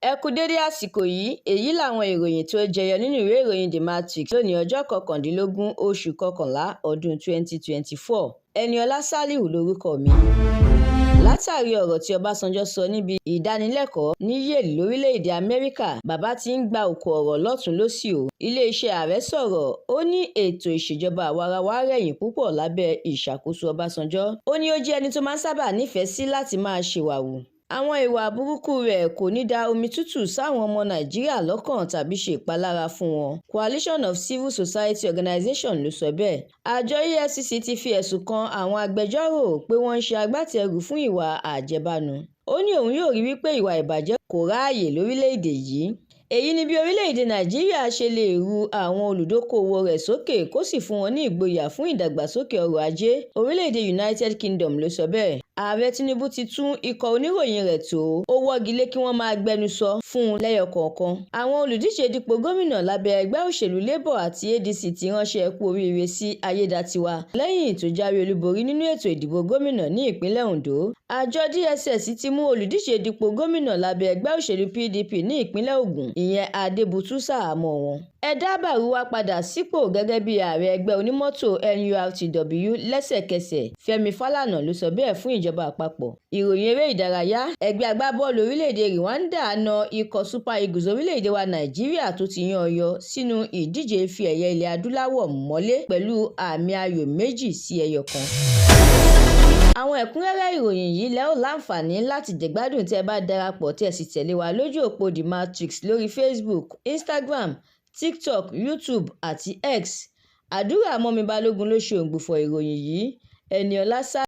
Ẹ kú dédé àsìkò yìí. Èyí làwọn ìròyìn tó jẹyọ nínú ìwé ìròyìn The Matrix lónìí, ọjọ́ 19 oṣù kọkànlá ọdún 2024. Ẹniọlá Sálíù lórúkọ mi. Látàrí ọ̀rọ̀ tí Ọbásanjọ́ sọ níbi ìdánilẹ́kọ̀ọ́ ní Yale lórílẹ̀-èdè Amẹ́ríkà, bàbá ti ń gba òkò ọ̀rọ̀ lọ́tùn-ún lósì o. Iléeṣẹ́ ààrẹ sọ̀rọ̀, ó ní ètò ìṣèjọba àwa-arawa rẹ̀yìn púpọ̀ lábẹ́ ìṣàkóso Ọbásanjọ́. Ó ní ó jẹ́ ẹni tó máa ń sábà nífẹ̀ẹ́ sí láti máa ṣìwàhù. Àwọn ìwà burúkú rẹ̀ kò ní da omi tútù sáwọn ọmọ Nàìjíríà lọ́kàn tàbí ṣe ìpalára fún wọn. Coalition of Civil Society Organizations ló sọ bẹ́ẹ̀. Àjọ EFCC ti fi ẹ̀sùn kan àwọn agbẹjọ́rò pé wọ́n ń ṣe agbátẹrù fún ìwà àjẹbánu. Ó ní òun yóò rí wípé ìwà ìbàjẹ́ kò ráàyè lórílẹ̀-èdè yìí. Èyí ni bí orílẹ̀-èdè Nàìjíríà ṣe lè ru àwọn olùdókoòwò rẹ̀ sókè kó sì fún wọn ní ìgboyà fún ìdàgbàsókè ọrọ̀ ajé. Orílẹ̀-èdè United Kingdom ló sọ bẹ́ẹ̀. Ààrẹ Tinubu ti tún ikọ̀ oníròyìn rẹ̀ tò, ó wọ́gi lé kí wọ́n máa gbẹnusọ fún un lẹ́yọ kọ̀ọ̀kan. Àwọn olùdíje dupò gómìnà lábẹ́ ẹgbẹ́ òṣèlú Labour àti ADC ti ránṣẹ́ ẹkú oríire sí Ayédàtiwà lẹ́yìn tó jáwé olúborí nínú ètò ìdìbò gómìnà ní ìpínlẹ̀ Ondo. Àjọ DSS ti mú olùdíje dupò gómìnà lábẹ́ ẹgbẹ́ òṣèlú PDP ní ìpínlẹ̀ Ògùn, ìyẹn Adébútú, ṣaháàmọ́ wọn. Ẹ dá Bárúwá padà sípò gẹ́gẹ́ bí ààrẹ ẹgbẹ́ onímọ́tò NURTW lẹ́sẹ̀kẹsẹ̀, Fẹ́mi Fálànà ló sọ bẹ́ẹ̀ fún ìjọba àpapọ̀. Ìròyìn eré ìdárayá. Ẹgbẹ́ agbábọ́ọ̀lù orílẹ̀-èdè Rwanda na ikọ̀ Super Eagles orílẹ̀-èdè wa Nàìjíríà tó ti yán yọ sínú ìdíje ife ẹ̀yẹ ilẹ̀ adúláwọ̀ mọ́lé pẹ̀lú àmì ayò 2-1. Àwọn ẹ̀kúnrẹ́rẹ́ ìròyìn yìí lẹ ó láǹfààní láti jẹ̀gbádùn tí ẹ bá darapọ̀ tí ẹ sì tẹ̀lé wa lójú òpó The Matrix lórí Facebook, Instagram, TikTok, YouTube àti X. Àdúrà Mọ́mì Balógun ló ṣe ògbufọ̀ ìròyìn yìí. Ẹniọlá Sálíù.